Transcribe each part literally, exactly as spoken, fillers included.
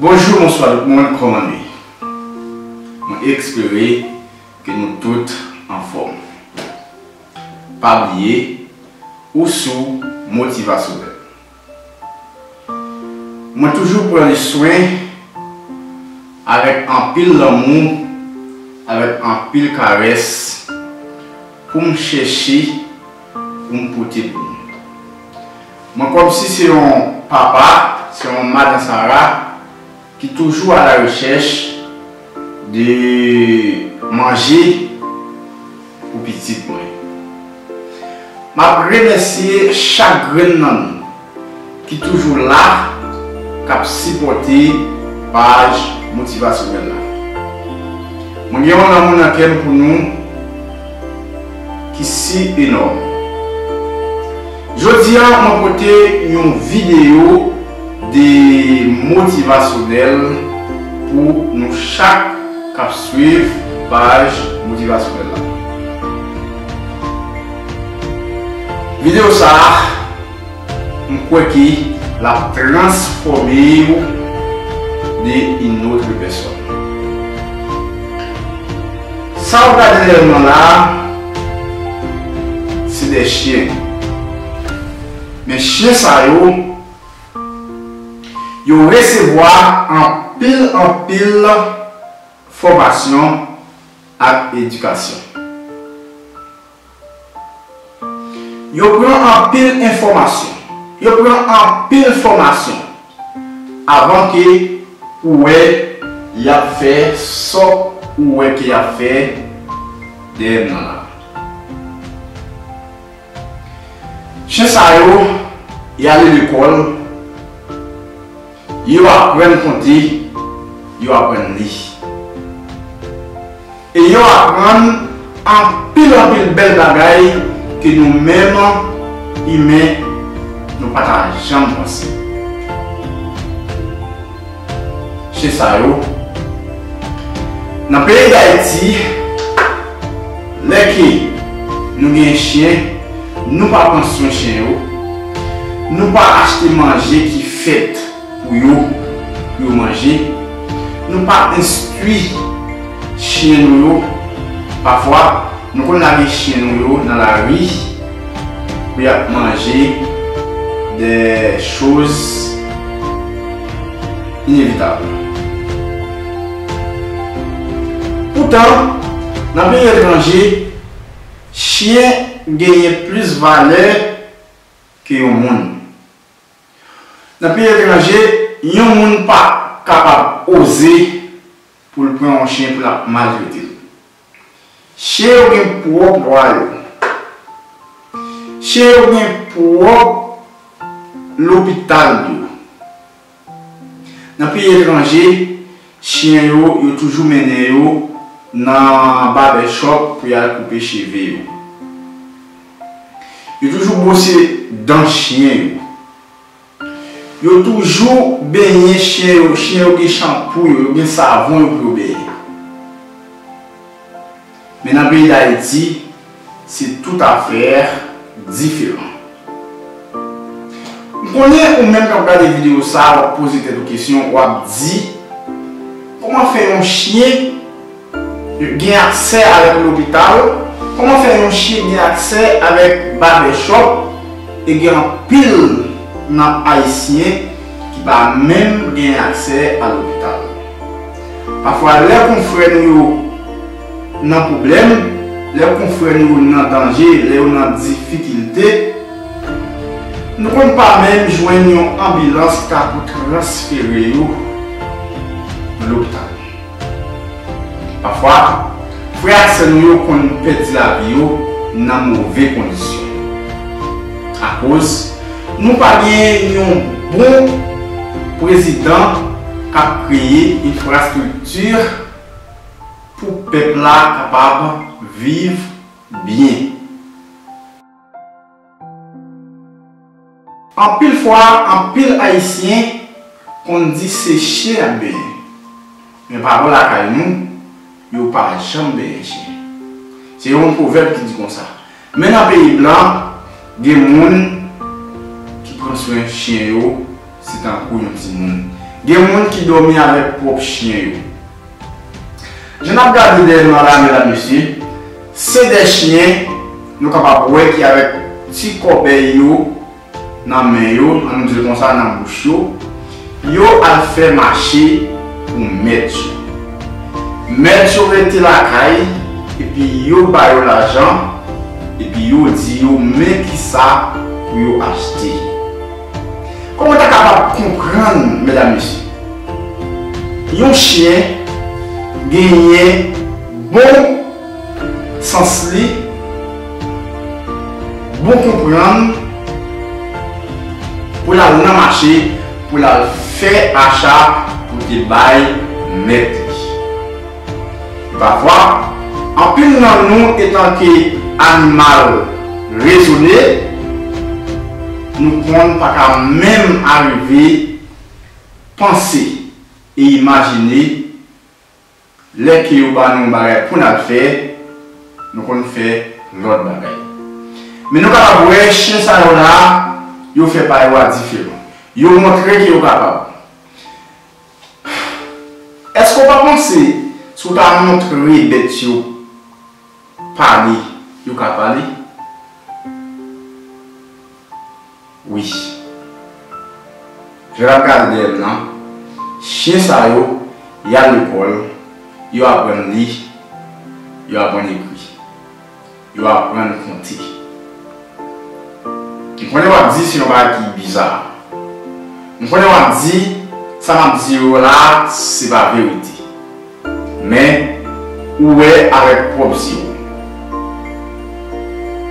Bonjou, bonswa tout moun, kòman nou ye? Mwen espere ke nou tout anfòm. Pa bliye, ou sou motivasyonèl. Mwen toujou pran swen avèk anpil lanmou, avèk anpil karès, pou m chèche, pou m pote pou nou. Mwen kòmsi se yon papa, se yon madan Sara ki toujou à la recherche de manje pou pitit mwen. M ap remèsye chak grenn nan nou ki toujou la, k ap sipòte paj motivasyonèl la. Mwen gen yon lanmou nan kè m pou nou ki si enòm. Jodi a, mwen pote yon videyo de motivasyonèl pou nou chak k ap swiv paj motivasyonèl la. Videyo sa a, m kwè ke l ap transfòme w de une autre personne. Sa w gade dèyè mwen la, se de chen. Men chen sa yo, yo resevwa anpil, anpil fòmasyon ak edikasyon. Yo pran anpil enfòmasyon. Yo pran anpil fòmasyon avan ke ou wè y ap fè sa ou wè ke y ap fè dèyè m nan la. Chen sa yo, y ale lekòl, yo aprann konte, yo aprann li. E yo aprann anpil, anpil bèl bagay ke nou menm imen, nou pa ta janm panse. Chen sa yo. Nan peyi Dayiti, lè ke nou gen chen, nou pa pran swen chen yo, nou pa achte manje ki fèt pou yo, pou yo manje, nou pa enstwi chen nou yo. Pafwa, nou konn lage chen nou yo nan lari pou y ap manje de choz inevitab. Poutan, nan peyi etranje, chen genyen plis valè ke yon moun. Nan peyi etranje, yon moun pa kapab oze pou l pran yon chen pou l ap maltrete l. Chen yo gen pwòp lwa yo. Chen yo gen pwòp lopital yo. Nan peyi etranje, chen yo, yo toujou mennen yo nan babèchòp pou y al koupe cheve yo. Yo toujou bwose dan chen yo. Yo toujou benyen chen yo, chen yo gen chanpou yo, yo gen savon yo pou yo benyen. Men nan peyi Dayiti, se toutafè diferan. M konnen ou menm k ap gade videyo sa a, w ap poze tèt ou kesyon, w ap di, kòman fè yon chen gen aksè avèk lopital? Kòman fè yon chen gen aksè avèk babèchòp? E gen anpil nan Ayisyen ki pa menm gen aksè a lopital. Pafwa, lè konfrè nou yo nan pwoblèm, lè konfrè nou yo nan danje, lè yo nan difikilte, nou konn pa menm jwenn yon anbilans ki ta pou transfere yo lopital. Pafwa, frè ak sè nou yo konn pèdi lavi yo nan move kondisyon. Akoz nou pa gen yon bon prezidan k ap kreye enfrastrikti pou pèp la kapab viv byen. Anpil fwa, anpil Ayisyen konn di se chen y ap benyen. Men pa bò lakay nou, yo pa janm benyen chen. Se yon pwovèb ki di konsa. Men nan peyi blan, gen moun ki pran swen chen yo, se tankou yon timoun. Gen moun ki dòmi avèk pwòp chen yo. Jan n ap gade dèyè nou an la, medam, mesye, se de chen nou kapab wè ki avèk ti kòbèy yo nan men yo, ann nou di l konsa, nan bouch yo, yo al fè mache pou mèt yo. Mèt yo rete lakay, epi yo ba yo lajan, epi yo di yo men kisa pou yo achte. Kòman w ta kapab konprann, medam, mesye, yon chen genyen bon sans li, bon konprann, pou l al nan mache, pou l al fè acha, pou te bay mèt li? E pafwa, anpil nan nou, etanke animal rezone, nou konn pa ka menm arive panse e imajine lè ke yo ba nou yon bagay pou n al fè, nou konn fè lòt bagay. Men nou kapab wè chen sa yo la, yo fè pa yo a diferan. Yo montre ke yo kapab. Èske w pa panse si w ta montre bèt yo pale, yo ka pale? Wi. Jan n ap gade dèyè m nan, chen sa yo, y al lekòl, yo aprann li, yo aprann ekri, yo aprann konte. M konnen w ap di se yon bagay ki biza. M konnen w ap di, sa m ap di yo la, se pa verite. Men, ou wè avèk pwòp zye w.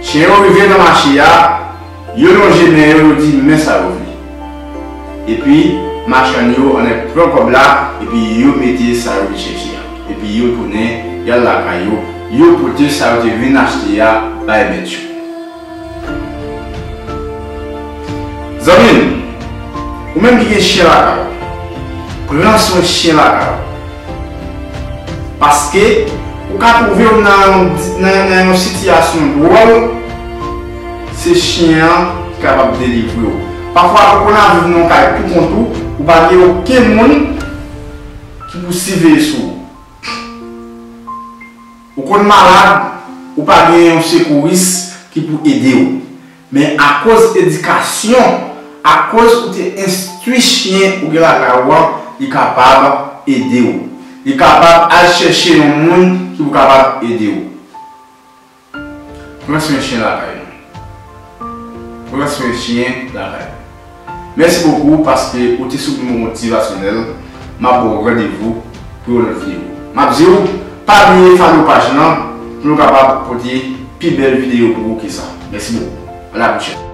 Chen yo rive nan mache a, yo lonje men yo, yo di men sa yo vle. Epi, machann yo annik pran kòb la, epi yo mete sa yo te chèche a. Epi yo tounen, y al lakay yo, yo pote sa yo te vin achte a bay mèt yo. Zanmi m, ou menm ki gen chen lakay ou, pran swen chen lakay ou. Paske ou ka twouve w nan yon, nan, nan yon sitiyasyon dwòl, se chen an ki kapab delivre w. Pafwa, ou konn ap viv nan yon kay pou kont ou, ou pa gen okenn moun ki pou siveye sou ou. Ou konn malad, ou pa gen yon sekouris ki pou ede w. Men akoz edikasyon, akoz ou te enstwi chen ou gen lakay ou an, li kapab ede w. Li kapab al chèche yon moun ki pou kapab ede w. Pran swen chen lakay nou. Pran swen chen lakay nou. Mèsi bokou paske ou te sou motivasyonèl. M ap ba w randevou pou yon lòt videyo. M ap di w, pa bliye follow paj lan pou nou kapab pote pi bèl videyo pou ou ke sa. Mèsi bokou. A la pwochèn.